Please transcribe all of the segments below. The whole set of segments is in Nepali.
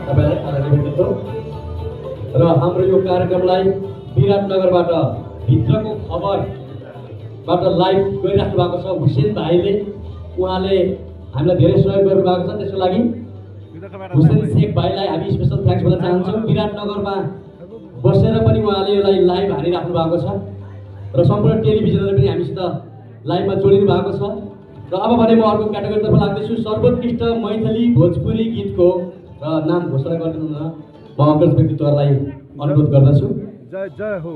तपाईलाई आदरणीय व्यक्तित्व र हाम्रो यो कार्यक्रमलाई विराटनगरबाट भित्रको खबरबाट लाइभ गरिराख्नु भएको छ हुसेन भाइले। उहाँले हामीलाई धेरै सहयोग गर्नु भएको छ, त्यसको लागि हुसेन शेख भाइलाई हामी स्पेशल थ्याङ्क्स भन्न चाहन्छौँ। विराटनगरमा बसेर पनि उहाँले यसलाई लाइभ हानिराख्नु भएको छ र सम्पूर्ण टेलिभिजनले पनि हामीसित लाइभमा जोडिनु भएको छ। र अब भने म अर्को क्याटेगोरीतर्फ लाग्दैछु। सर्वोत्कृष्ट मैथिली भोजपुरी गीतको नाम घोषणा गरिदिनु न म अग्रज व्यक्तित्वहरूलाई अनुरोध गर्दछु। जय जय हो।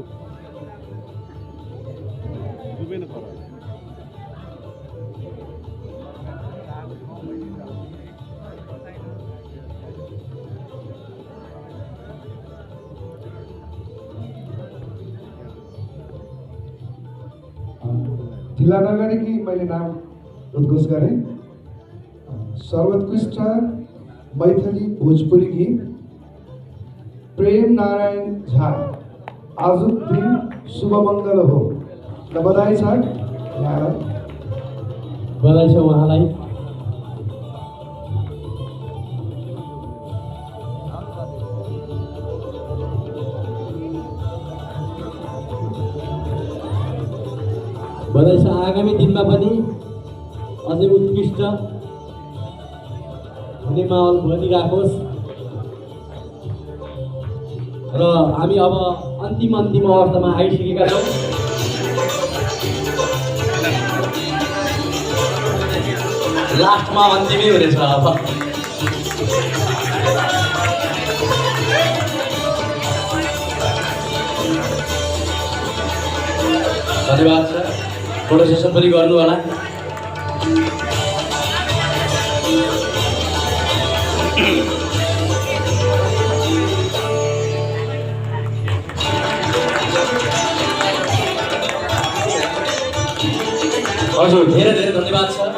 ढिला नगरी कि मैले नाम उद्घोष गरेँ। सर्वोत्कृष्ट मैथिली भोजपुरी गीत प्रेम नारायण झा, आजुक दिन शुभ मङ्गल हो। र बधाई छ यहाँलाई, बधाई छ उहाँलाई। बधाई छ। आगामी दिनमा पनि अझै उत्कृष्ट हुने माहौल बनिराखोस् र हामी अब अन्तिम अवस्थामा आइसकेका छौँ। लास्टमा अन्तिमै हुनेछ अब। धन्यवाद छ। फोटो सेसन पनि गर्नु होला। हजुर धेरै धेरै धन्यवाद छ।